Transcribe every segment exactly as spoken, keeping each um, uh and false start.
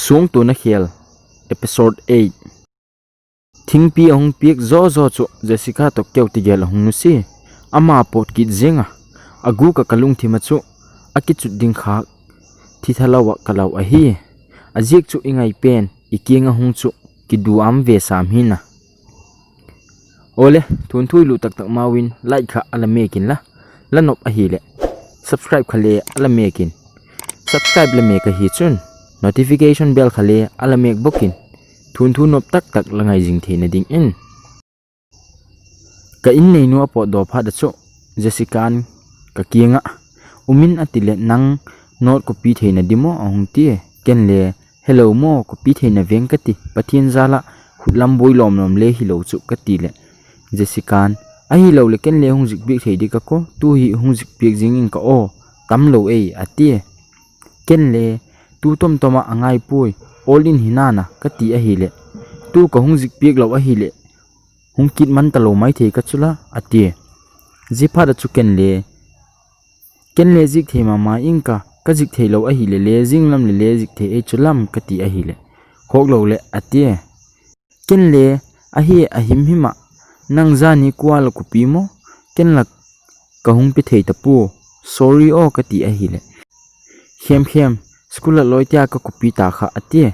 Suangtuana Khêl, Episode eight. Thingpi a hung piak zaw zaw chu Jessica tawh keu tigel a hung nusia. Ama pawt kit ziang a, a gûk ah ka lungthim ah chu a kichut ding khâk thithalo ah ka lau ahi. A ziak chu i ngai pen i kiang ah hung chu kiduam ve sam hi'n a. Awle, thunthu i lut tak tak mau in like kha a la mêk inla, la nop ahileh subscribe kha le a la mêk in. Subscribe la mêk ahi chun notification bell kha le a la mêk bawk in, thunthu nop tak tak la ngai zing theina dingin. Ka in neinu a pawtdaw phat ah chu Jessica'n ka kiang ah, Um in, a ti leh, Nang note copy theina dim aw? a hung tia. Ken le, Helo maw, copy theina veng, ka ti, Pathian jal ah khut lam buai lawm lawm le hilo chu, ka ti leh, Jessica'n, Ahiloleh ken le hung zik piak thei ding ka kaw, tu hi hung zik piak zing ing ka aw, tam lo ei, a tia. Ken le, Tu tom tom ah a ngai puai, awl in hi na'n a, ka ti ahileh, Tu ka hung zik piak lo ahileh hung kit man talo mai thei ka chu la, a tia. Ziaphat ah chu ken le, Ken le zik thei ma ma ing ka, ka zik theilo ahileh le zing lam leh le zik thei ei chu lam, ka ti ahileh, Khawk lo leh, a tia. Ken le, Ahi, a him him ah, Nang zani kua la copy maw? Ken la ka hung pe thei ta pua, sorry aw, ka ti ahileh, Khem khem, school ah lawite a ka copy ta kha, a tia.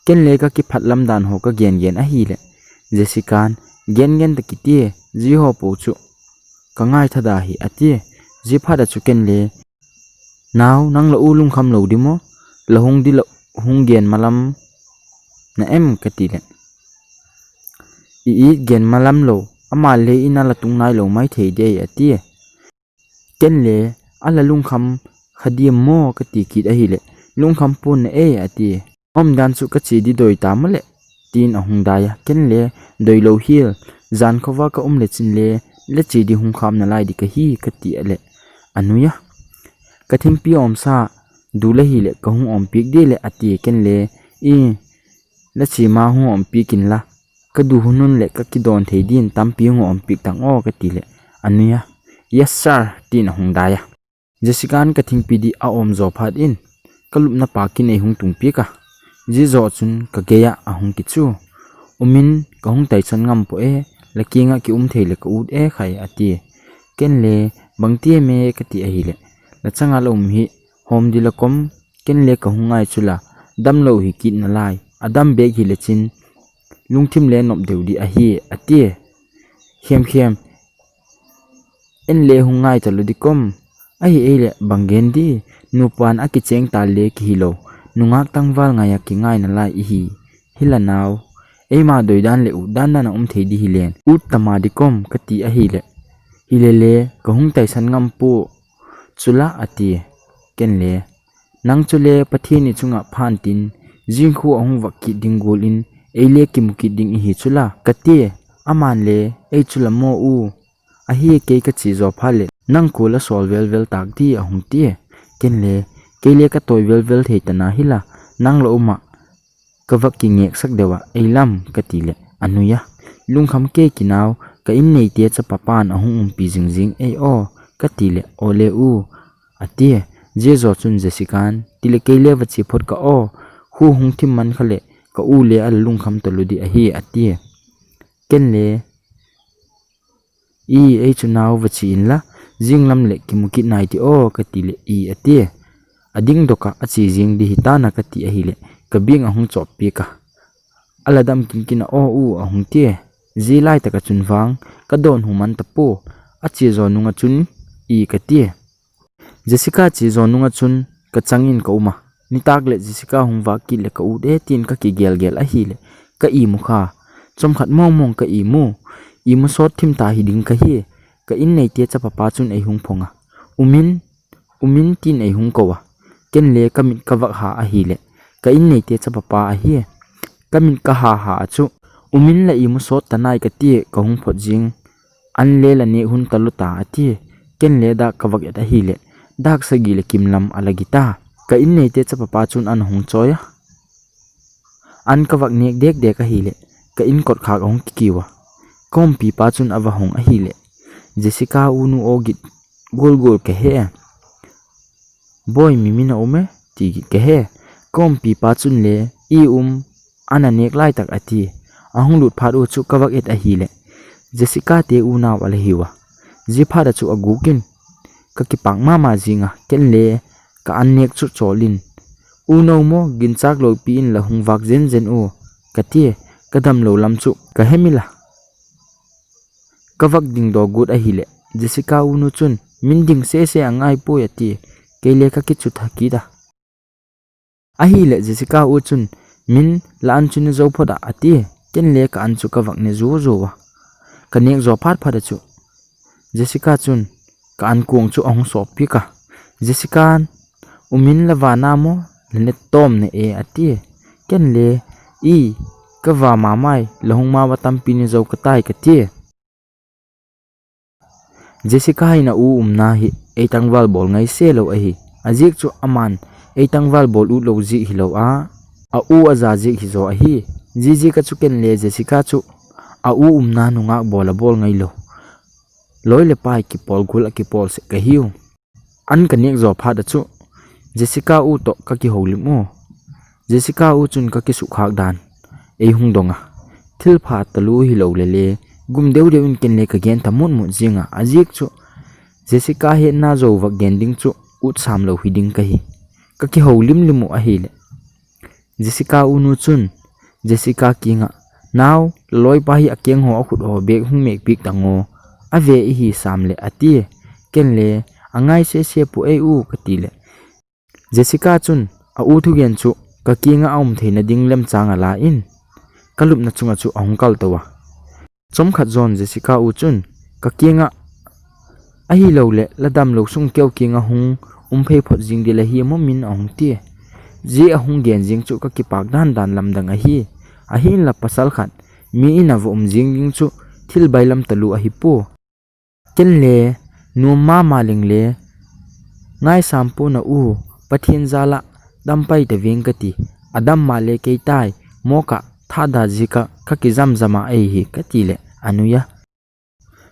Ken le ka kiphat lam dan haw ka gen gen ahileh, Jessica'n, Gen gen ta kitia, zia haw po chu ka ngaithada hi, a tia. Ziaphat ah chu ken le, Nau, nang la u lungkham lo di maw? La hung di la hung gen malam na em? ka ti leh, I it gen malam lo, ama le in a la tung nailo mai thei di, a tia. Ken le, A la lungkham kha diam maw? ka ti kit ahileh, Lungkham pua'n na ei, a tia. Umdan chu ka chia di doi ta maw leh, ti'n a hung dai a. Ken le, Doilo hial, jan khawva ka um le chin le, la chia di hung kham nalai di ka hi, ka ti a leh, a nui a, Ka thingpi awmsa du la hileh ka hung awmpiak di leh, a tia. Ken le, I, la chia ma hung awmpiak inla, ka du hun un leh ka kidawn thei din tampi hung awmpiak tang aw, ka ti leh, a nui a, Yes sir, ti'n a hung dai a. Jessica'n ka thingpi di a awm zaw phat in, ka lupna pâk in ei hung tung piak a. Zia zaw chun ka gei ah a hung kichu. Um in, ka hung taisan ngam pua e, la kiang ah ki um thei leh ka ut e khai, a tia. Ken le, Bangti em e? ka ti ahileh, La chang a la um hi hawm di la kom, ken le ka hung ngai chu la, damlo hi kit nalai, a dam bêk hile chin lungthim le nop deu di ahi, a tia. Khem khem, En le hung ngai talu di kom, ahi ei leh bang gen di, nupa'n a kichêng ta le kihilo, nungâk tangval ngai ah kingai nalai i hi, hi la nau, eima doidan leh utdan dan a um thei di hile'n ut ta ma di kom, ka ti ahileh, Hile le ka hung taisan ngam pua chu la, a tia. Ken le, Nang chule Pathian i chung ah pha ntin, zingkhua a hung vak kit ding gual in ei le kimu kit ding i hi chu la, ka tia. Ama'n le, Ei chu la maw u, ahi kei ka chia zaw phat leh nang kua la sawl vel vel tâk di, a hung tia. Ken le, Kei le ka tawi vel vel thei ta na hi la, nang la um ah ka vak kingêksak deu ah ei lam, ka ti leh a nui a, Lungkham kei kinau, ka inneite chapa pa'n a hung umpi zing zing ei aw, ka ti leh, Aw le u, a tia. Zia zaw chun Jessica'n, Ti leh kei le va chia phot ka aw, khua hung thim man kha leh ka u le a la lungkham talu di ahi, a tia. Ken le, I, ei chu nau va chia inla, zinglam leh kimu kit nai ti aw, ka ti leh, I, a tia. A dingdok ah a chia zing di hi ta'n a, ka ti ahileh ka biang a hung chawp piak a, A la dam kin kin a aw u, a hung tia. Zia lai tak ah chun vang ka dawnhu man ta pua, a chia zaw nung ah chun, I, ka tia. Jessica chia zaw nung ah chun ka chang in ka um a, nitâk leh Jessica hung vâk kit leh ka ut e ti'n ka kigel gel ahileh ka imu kha. Chawmkhat mawngmawng ka imu, imu sawt thim ta hi ding ka hi. Ka inneite chapa pa chun ei hung phong a, Um in, um in, ti'n ei hung ko a, ken le ka mit ka vak ha ahileh ka inneite chapa pa ahi. Ka mit ka ha ha ah chu, Um in, la imu sawt ta nai, ka tia ka hung phot zing. An le la nêk hun talu ta, a tia. Ken le dâk ka vak et ahileh dâk sagi leh kim lam a la gi ta. Ka inneite chapa pa chun an a hung chawi a, an ka vak nêk dêk dêk ahileh ka in kotkhâk a hung kikiu a, ka umpipa chun a va hung ahileh, Jessica unu aw git gual gual ka he. Bawi, mi min a um e, ti git ka he. Ka umpipa chun le, I um, an a nêk lai tak, a ti. A hung lût phat ua chu ka vak et ahileh, Jessicate unau a la hiu a. Ziaphat ah chu a gûk in, ka kipâk ma ma zing a, ken le ka an nêk chu chawl in, Unau maw, ginchâk lopi in la hung vâk zen zen ua, ka tia, ka damlo lam chu ka hemil a. Ka vak dingdaw guat ahileh, Jessica u nu chun, Min ding sese a ngai puai, a tia, kei le ka kichu tha kit a. Ahileh Jessica u chun, Min, la an chu ne zo phot ah, a tia, ken le ka an chu ka vak ne zuau zuau a. Ka nêk zaw phat phat ah chu Jessica chun ka an kuang chu a hung sawp piak a. Jessica'n, U Min, la va na maw, la ne tawm ne e, a tia. Ken le, I, ka va ma mai, la hung ma ua tampi ne zo ka tai, ka tia. Jessica in a u umna hi ei tangval bawl ngai se lo ahi. A ziak chu ama'n ei tangval bawl ut lo ziak hilo a, a u a za ziak hizaw ahi. Ziaziak ah chu ken le Jessica chu a u umna nungâk bawl a bawl ngailo, lawi leh pai kipawl gual ah kipawl sek ka hiu. An ka nêk zaw phat ah chu Jessica u tawh ka kiholim ua. Jessica u chun ka kisukkhâk dan ei hung dong a, thilpha talu hilo leh le gum deu deu in ken le ka gen tha mut mut ziang a, a ziak chu Jessica hetna zo vak gen ding chu ut sâm lo hi ding ka hi. Ka kiholim lim uh ahileh Jessica u nu chun Jessica kiang ah, Nau, la lawipa hi a kenghaw a khuthaw bêk hung mêk piak ta ngaw, a ve i hi sâm leh, a tia. Ken le, A ngai sese puai u, ka ti leh Jessica chun a u thugen chu ka kiang ah a um theina ding lemchâng a la in, ka lupna chung ah chu a hung kal to a. Chawmkhat zawn Jessica u chun ka kiang ah, Ahiloleh la damlo sung keu kiang ah hung um phei phot zing ding la hi maw Min, a hung tia. Zia a hung gen zing chu ka kipâk dan dan lamdang ahi. Ahinla pasal khat mi in a va um zing ding chu thil bailam talu ahi pua. Ken le, Nuam ma ma leng le ngaisam pua'n a u, Pathian jal ah dam pai ta veng ka ti. A dam ma le kei tai, mawk ah thada ziak ah ka kizam zam a ei hi, ka ti leh a nui a.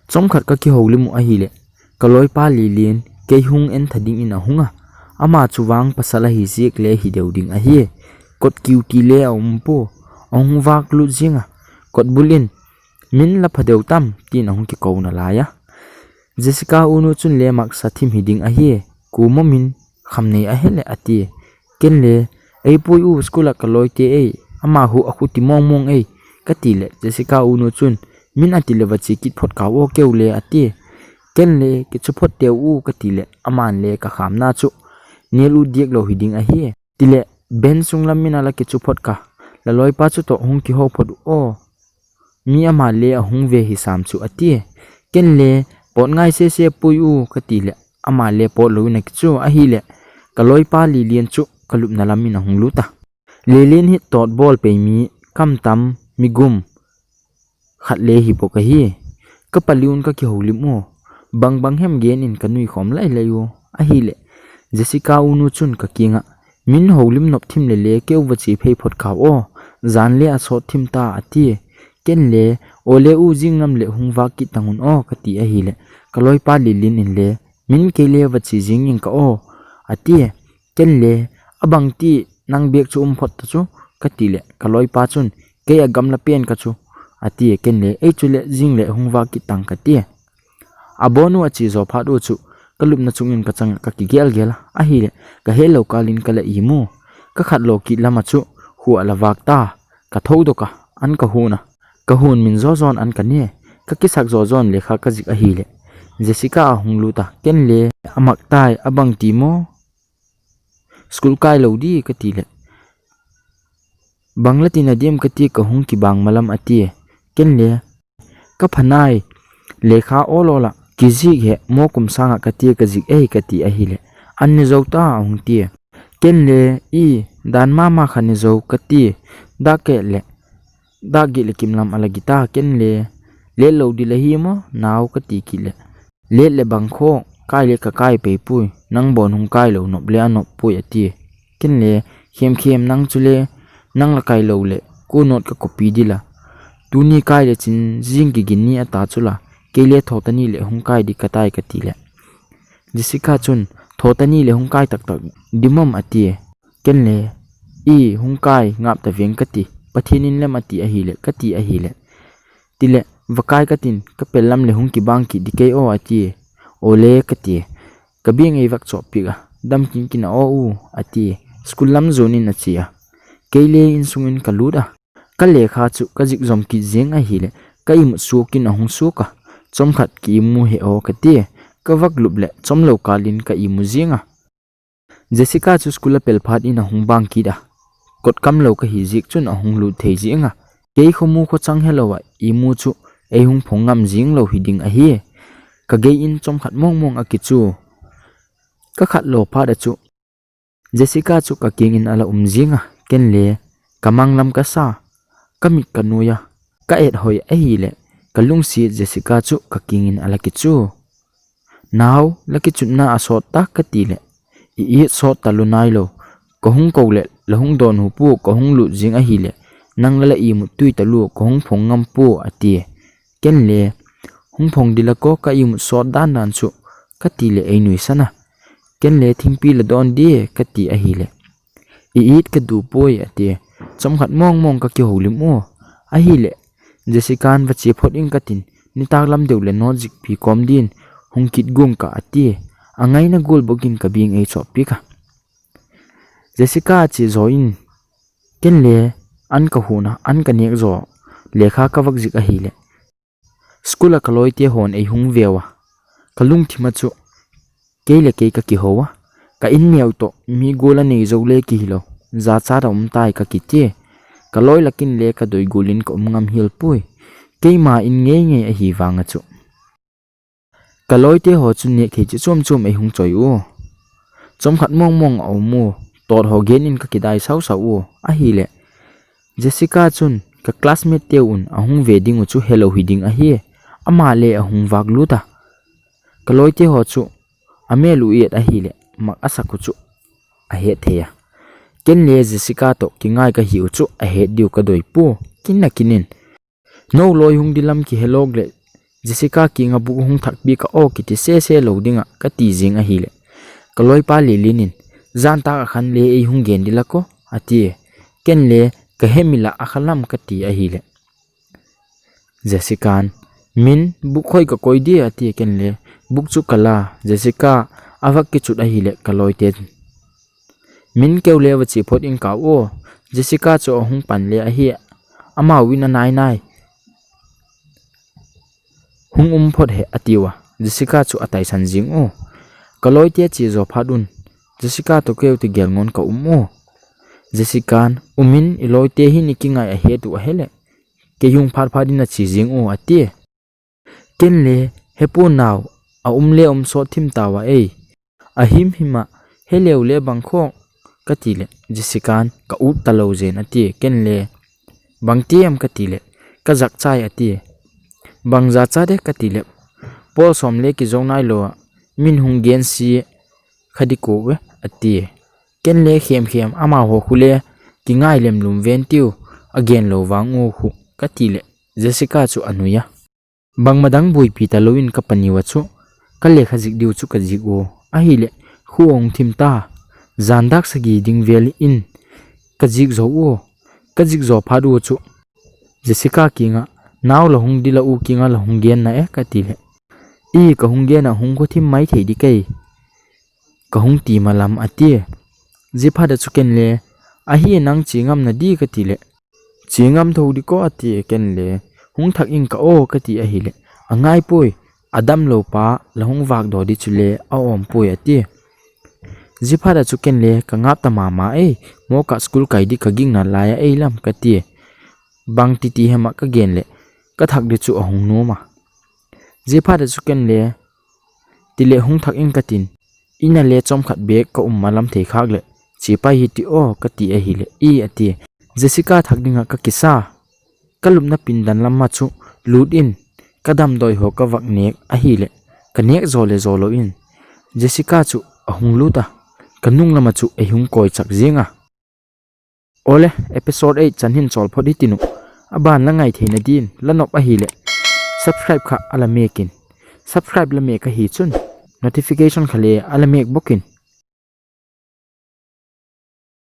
Chawmkhat ka kiholim uh ahileh ka lawipa Lilian kei hung en tha dingin a hung a. Ama chu vang pasal ahi ziak le hi deu ding ahi. Kot kiu ti le a um pua, a hung vâk lût ziang a, kot bul in, Min, la pha deu tam, ti'n a hung kikona lai a. Jessica u nu chun le, Maksa thim hi ding ahi, kua maw Min, kham nei a he leh, a tia. Ken le, Ei puai u, school ah ka lawite ei, ama hu a khuti mawng mawng ei, ka ti leh Jessica u nu chun, Min a ti leh va chia kit phot kau aw keu le, a tia. Ken le, Kichu phot teu u, ka ti leh ama'n le ka khamna chu nêl ut diak lo hi ding ahi. Tileh, Bench sung lam in a la kichu phot ka, la lawipa chu tawh hung kiho phot u aw, mi ama le a hung ve hi sâm chu, a tia. Ken le, Pawt ngai sese puai u, ka ti leh ama le pawt lo in a kichu ahileh ka lawipa Lilian chu ka lupna lam in a hung lût a. Lilian hi tawt bawl pei mi, kam tam, mi gum khat le hi bawk ahi. Ka paliu un ka kiholim ua, bang bang hem gen in ka nui khawm lai lai u. Ahileh Jessica u nu chun ka kiang ah, Min, holim nop thim leh le keu va chia phei phot kau aw, jan le a sawt thim ta, a tia. Ken le, Aw le u, zing lam leh hung vâk kit tang un aw, ka ti ahileh ka lawipa Lilian in le, Min, kei le va chia zing ing ka aw, a tia. Ken le, A bangti nang bêk chu um phot ta chu, ka ti leh ka lawipa chun, Kei a gamla pen ka chu, a tia. Ken le, Ei chuleh zing leh hung vâk kit tang, ka tia. A bawn u a chia zaw phat ua chu ka lupna chung in ka chang ah ka kigel gel a, ahileh ka hetlo kâl in ka la im u. Ka khat law kit lam ah chu khua la vâk ta, ka thodok a, an ka hun a, ka hun min zaw zaw'n an ka ne, ka kisak zaw zaw'n lekha ka zik ahileh Jessica a hung lût a. Ken le, A mak tai, a bangti maw, school kai lo di, ka ti leh, Bang la tina diam, ka ti, ka hung kibang ma lam, a tia. Ken le, Ka pha nai, lekha awl awl ah kizik he, maw kum sâng ah ka tia ka zik ei, ka ti ahileh, An ne zo ta, a hung tia. Ken le, I, dan ma ma kha ne zo, ka tia. Dâk giat leh, dâk giat leh kim lam a la gi ta. Ken le, Let lo di la hi maw nau, ka ti kit leh, Let leh bang khaw, kai le ka kai pei puai, nang bawn hung kai lo nop le a nop puai, a tia. Ken le, Khem khem, nang chule, nang la kai lo leh kua nawt ka copy ding la, tuni kai le chin zing kigin ni a ta chu la, kei le thaw ta ni leh hung kai di ka tai, ka ti leh Jessica chun, Thaw ta ni leh hung kai tak tak di mawm, a tia. Ken le, I, hung kai ngap ta veng ka ti, Pathian in lem a ti ahileh, ka ti ahileh. Tileh, va kai ka tin, ka pel lam leh hung kibang kit di kei aw a tia. Awle ka tia. Ka biang ei vak chawp piak a, dam kin kin a aw u, a tia. School lam zuan in a chia a. Kei le insung in ka lût a. Ka lekha chu ka zik zom kit ziang ahileh, ka imut suak in a hung suak a. Chawmkhat ki imu he aw ka tia. Ka vak lup leh chawmlo kâl in ka imu ziang a. Jessica chu school a pel phat in a hung bang kit a. Kot kamlo ka hi ziak chun a hung lût thei ziang a. Kei khawmu khawchang helo ah imu chu ei hung phong ngam zing lo hi ding ahi. Ka gei in chawmkhat mawngmawng a kichu. Ka khat law phat ah chu Jessica chu ka kiang in a la um ziang a, ken le ka mang lam ka sa, ka mit ka nuai a, ka et hoi ahileh, ka lungsiat Jessica chu ka kiang in a la kichu. Nau, la kichutna a sawt tak ka ti leh, i it sawt talu nailo, ka hung ko leh la hung dawnhu pua, ka hung lût zing ahileh, nang la la imut tui talu, ka hung phong ngam pua a tia. Ken le, hung phong di la kaw, ka imut sawt dan dan chu, ka ti leh ei nuisan a. Ken le thingpi la dawn dia ka ti ahileh, i it ka du puai a tia. Chawmkhat mawngmawng ka kiholim ua. Ahileh, Jessica'n va chia phot ing ka tin, nitâk lam deu leh nawt zikpi kawm din, hung kit guang ka a tia. A ngaina gual bawk in ka biang ei chawp piak a. Jessica a chia zaw in, ken le, an ka hun a, an ka nêk zaw, lekha ka vak zik ahileh, school ah ka lawite haw'n ei hung veu a, ka lungthim ah chu kei leh kei ka kiho a, ka in neu tawh mi gual a nei zo le kihilo, jachat a um tai ka kitia. Ka lawi lak in le ka doi gual in ka um ngam hial puai, keima in ngei ngei ahi vang ah chu. Ka lawite haw chun nêk thei chi chuam chuam ei hung chawi ua. Chawmkhat mawngmawng a um ua, tawt haw gen in ka kidai sau sau ua. Ahileh, Jessica chun ka classmateteu un a hung ve ding uh chu helo hi ding ahi. Ama le a hung vâk lût a. Ka lawite haw chu a mêl uh et ahileh mak a sak uh chu a het thei a. Ken le Jessica tawh kingai ka hi uh chu a het diu ka doi pua. Kin a kin in, no lawi hung di lam kihelawk leh, Jessica kiang ah buk hung thak piak ka aw kiti sese lo ding ah ka ti zing ahileh, ka lawipa Lilin in, zan tâk ah khan le ei hung gen di la kaw a tia. Ken le, ka hemil ah a kha lam ka ti ahileh, Jessica'n, Min, buk khoi ka koi dia a tia. Ken le, buk chu ka la, Jessica a vak kichut ahileh ka lawite'n, Min, keu le va chia phot ing ka aw, Jessica chu a hung pan le ahi, amau in a nai nai hung um phot he a tiu a, Jessica chu a taisan zing ua. Ka lawite chia zaw phat un, Jessica tawh keu ti gel ngawn ka um ua. Jessica'n, Um in, i lawite hin i kingai a het uh a heleh, kei hung phat phat in a chia zing ua a tia. Ken le, He pua nau, a um le um sawt thim tau a ei, a him him ah, he leu le bang khawk ka ti leh, Jessica'n, Ka ut talo zen a tia. Ken le, Bang tiam ka ti leh, Ka zak chai a tia. Bang za cha de ka ti leh, Pawl sawm le kizo nailo ah, min hung gen si kha di kua ve a tia. Ken le khemkhem, Amau haw khu le kingai lemlum ven tiu, a gen lo vang ua khu ka ti leh, Jessica chu a nui a. Bangma dang buaipi talo in ka paniu ah chu ka lekha zik diu chu ka zik ua. Ahileh, khua a hung thim ta, zan dâk sagi ding vel in ka zik zo ua. Ka zik zaw phat ua chu Jessica kiang ah, Nau, la hung di la u kiang ah la hung genna e ka ti leh, I, ka hung gen ah hung khua thim mai thei di kei, ka hung ti ma lam a tia. Ziaphat ah chu ken le, Ahi, nang chia ngam na di ka ti leh, Chia ngam tho di kaw a tia. Ken le, Hung thak ing ka aw ka ti ahileh, A ngai puai, a damlo pa la hung vâkdaw di chule a awm puai a tia. Ziaphat ah chu ken le, Ka ngap ta ma ma ei, mawk ah school kai di ka gingna lai ah ei lam ka tia. Bang titi hem ah ka gen leh, ka thak di chu a hung nuam a. Ziaphat ah chu ken le, Tileh hung thak ing ka tin, In ah le chawmkhat bêk ka um ma lam thei khâk leh, chia pai hi ti aw ka ti ahileh, I, a tia. Jessica thak ding ah ka kisa, ka lupna pindan lam ah chu lût in, ka damdawi haw ka vak nêk ahileh, ka nêk zaw le zaw lo in, Jessica chu a hung lût a, ka nung lam ah chu ei hung kawi chak ziang a. Awle, episode eight chan hin chawl phot hitin uh. A ban la ngai theina din la nop ahileh, subscribe kha a la mêk in. Subscribe la mêk ahi chun, notification kha le a la mêk bawk in.